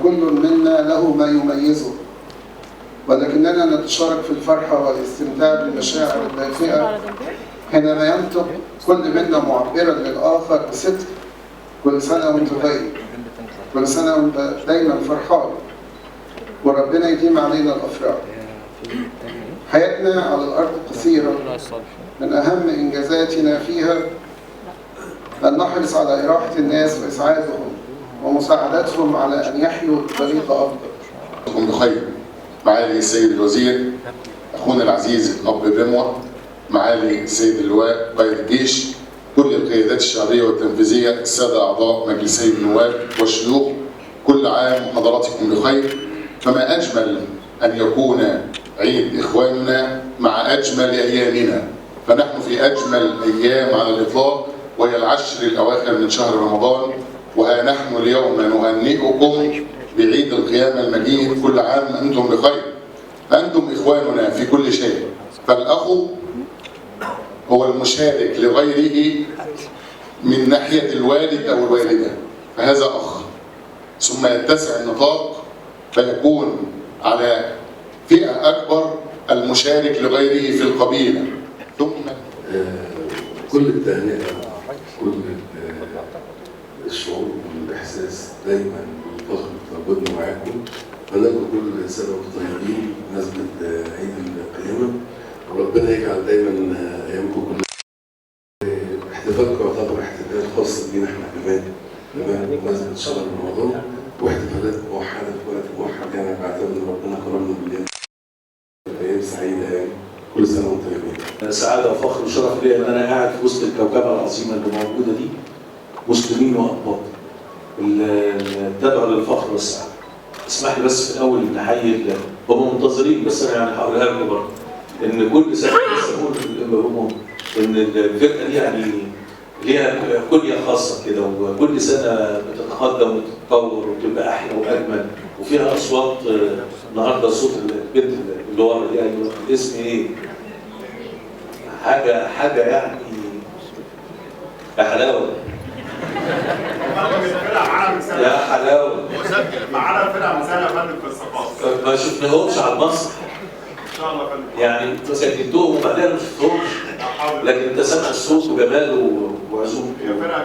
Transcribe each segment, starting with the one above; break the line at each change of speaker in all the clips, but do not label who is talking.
وكل منا له ما يميزه، ولكننا نتشارك في الفرحة والاستمتاع بالمشاعر الدافئة حينما ينطق كل منا معبرا للآخر بصدق: كل سنة وانت طيب، كل سنة وانت دايما فرحان، وربنا يديم علينا الأفراح. حياتنا على الأرض قصيرة، من أهم إنجازاتنا فيها أن نحرص على إراحة الناس وإسعادهم ومساعدتهم على أن يحيوا بطريقة أفضل.
أنتم بخير. معالي السيد الوزير، أخونا العزيز الأب بموة، معالي السيد اللواء قائد الجيش، كل القيادات الشعبية والتنفيذية، السادة أعضاء مجلسي النواب والشيوخ، كل عام وحضراتكم بخير. فما أجمل أن يكون عيد إخواننا مع أجمل أيامنا، فنحن في أجمل أيام على الإطلاق، وهي العشر الأواخر من شهر رمضان، وها نحن اليوم نهنئكم بعيد القيامة المجيد. كل عام أنتم بخير. أنتم إخواننا في كل شيء، فالأخ هو المشارك لغيره من ناحية الوالد أو الوالدة، فهذا أخ. ثم يتسع النطاق فيكون على فئة أكبر المشارك لغيره في القبيلة. ثم
كل التهنئة، كل الشعور والإحساس دايما بالفخر بتواجدنا معاكم. أتمنى لكم كل سنة وأنتم طيبين بمناسبة عيد القيامة، وربنا يجعل دايما أيامكم كلها احتفالكم يعتبر احتفال خاص بينا احنا كمان، تمام، بمناسبة شهر رمضان واحتفالات موحدة في وقت موحد. يعني بعتبر إن ربنا كرمنا بالأيام، أيام سعيدة، يعني كل سنة وأنتم طيبين.
سعادة وفخر وشرف ليا إن أنا قاعد في وسط الكوكبة العظيمة اللي موجودة دي، مسلمين وأقباط، اللي تدعو للفخر والسعادة. اسمح لي بس في الأول إن أحيي، هم منتظرين بس أنا يعني هقولها لكم برضه، إن كل سنة بس أقول إن الفرقة دي يعني ليها كلية خاصة كده، وكل سنة بتتقدم وتتطور وتبقى أحلى وأجمل، وفيها أصوات. النهارده صوت البنت اللي ورا دي، أيوه الاسم إيه؟ حاجة حاجة يعني يا حلاوة يا حلاوة.
معانا فرقة من سنة يا فندم في الثقافة،
ما شفناهمش على المسرح
إن شاء الله يا فندم،
يعني انتوا سجلتوهم وبعدين ما شفتهمش، لكن انت سامع الصوت وجماله وعزومه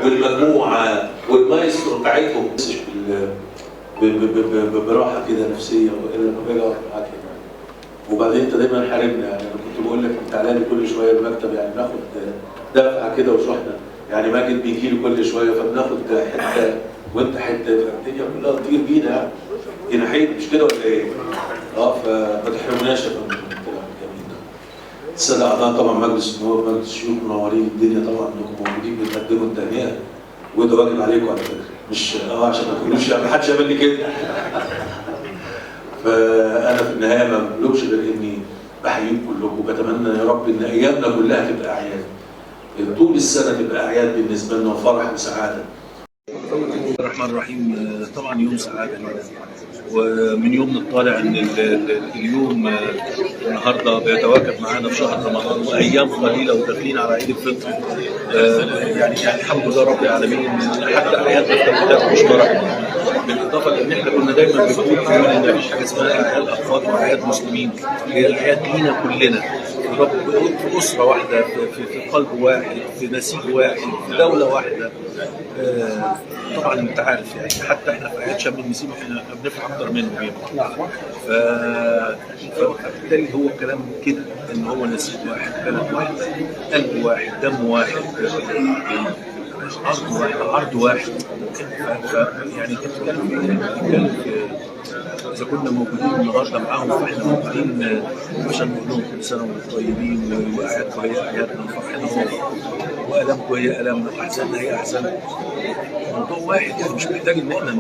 والمجموعة والمايسترو بتاعتهم براحة كده نفسية. لما باجي اقعد معاك هنا، وبعدين انت دايما حاربنا، يعني انا كنت بقول لك انت تعالى لي كل شوية المكتب، يعني بناخد دفعه كده وشحنه، يعني ماجد بيجي لي كل شوية فبناخد حتة وانت حتة، الدنيا كلها تطير بينا يعني جناحين، مش كده ولا ايه؟ فما تحرمناش يا فندم من الكلام الجميل ده. السادة اعضاء طبعا مجلس النواب، مجلس الشيوخ، منورين الدنيا طبعا انكم موجودين بتقدموا التهنئة، وده واجب عليكم على فكرة، مش عشان ما تقولوش يعني ما حدش يعمل لي كده. فانا في النهاية ما بملكش غير اني بحييكم كلكم، وبتمنى يا رب ان ايامنا كلها تبقى اعياد، طول السنة تبقى اعياد بالنسبة لنا وفرح وسعادة.
الرحمن الرحيم. طبعا يوم سعادة لنا، ومن يوم نطالع ان اليوم النهارده بيتواكب معانا في شهر رمضان وايام قليله وداخلين على عيد الفطر. يعني الحمد لله رب العالمين ان حتى اعيادنا في توقيتات مشتركة، بالاضافة لان احنا كنا دايما بنقول ان مفيش حاجة اسمها اعياد اقباط واعياد مسلمين، هي الاعياد لينا كلنا في اسره واحدة، في قلب واحد، في نسيج واحد، في دولة واحدة. طبعا انت عارف يعني حتى احنا في اعياد شم النسيم احنا بنفرح اكتر منهم يمكن. فبالتالي هو الكلام كده ان هو نسيج واحد، بلد واحد، قلب واحد، دم واحد، ارض واحد، عرض واحد. يعني انت بتتكلم في اذا كنا موجودين النهارده معاهم فاحنا موجودين عشان نقول لهم كل سنة وانتم طيبين، واعيادكم هي اعيادنا، وفرحنا هو والامكم هي الامنا، واحزاننا هي احزاننا. موضوع واحد يعني مش محتاج ان احنا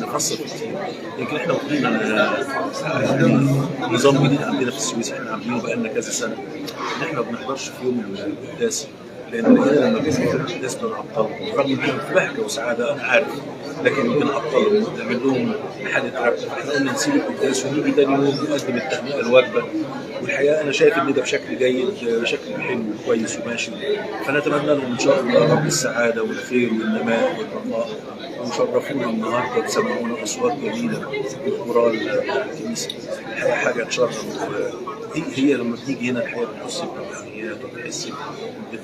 نفصل كتير. يمكن احنا واخدين على نظام جديد عندنا في السويس، احنا عاملينه بقالنا كذا سنة، ان احنا ما بنحضرش في يوم القداس، لان لقينا لما بنحضر القداس بنعطلهم، رغم ان في بهجة وسعادة انا عارف، لكن بنعطلهم ونعمل لهم حاله ربط. فاحنا قلنا نسيب القداس ونيجي تاني يوم نقدم التهنئة الواجبة. والحقيقة انا شايف ان ده بشكل جيد، بشكل حلو وكويس وماشي. فنتمنى لهم ان شاء الله رب السعادة والخير والنماء والرخاء، وشرفونا النهارده تسمعونا اصوات جميلة بالكورال بتاع الكنيسة. الحقيقة حاجة تشرف. هي لما بتيجي هنا الحقيقة بتحس بروحانيات وبتحس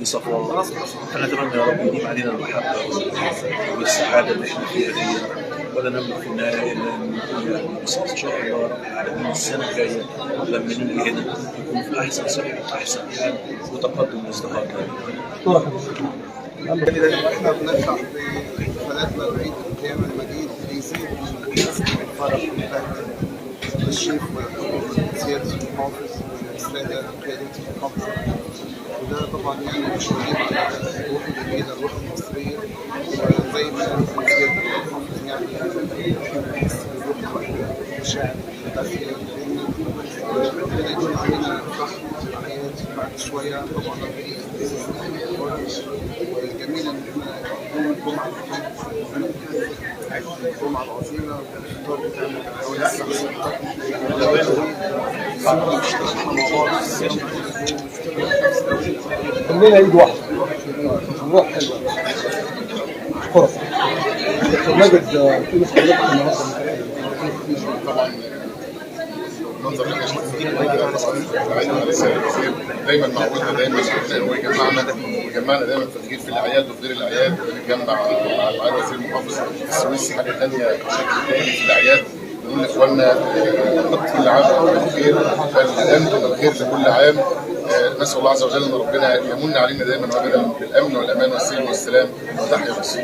بصفاء. فنتمنى يا رب يديم علينا المحبة والسعادة اللي احنا فيها دي، ولا نملك في النهاية الا ان نكون يعني بس ان شاء الله رب العالمين السنة الجاية لما نيجي هنا نكون في احسن صحة واحسن حال وتقدم وازدهار.
احنا بنفرح باحتفالاتنا بعيد القيامة المجيد بيزيد من الحزن والفرح والبهجة. الشيخ وسيادة المحافظ والسادة قيادات المحافظة، وده طبعا يعني مش غريب على الروح الجميلة، الروح المصرية. وزي ما قال سيادة المحافظ يعني احنا بنحس بالروح الواحدة، المشاعر الدافية بينا. ربنا يكون علينا رحمة الأعياد بعد شوية طبعا. والجميل إن احنا يوم الجمعة اللي فات الجمعة العظيمة الفطار بتاعنا كان حوالي الساعة 6.
كلنا عيد واحد، الروح حلوة. اشكرك دكتور ماجد. تقول لحضرتك النهارده؟
طبعا منظر الوزير دايما معودنا، دايما هو يجمعنا دايما في الخير في الاعياد وفي غير الاعياد. بنتجمع مع معالي وزير المحافظ السويس حاجة ثانية بشكل دائم في الاعياد. نقول لاخواننا كل عام وانتم بخير، فانتم بالخير لكل عام. نسال الله عز وجل ان ربنا يمن علينا دايما وابدا بالامن والامان والسلم والسلام. وتحيا مصر.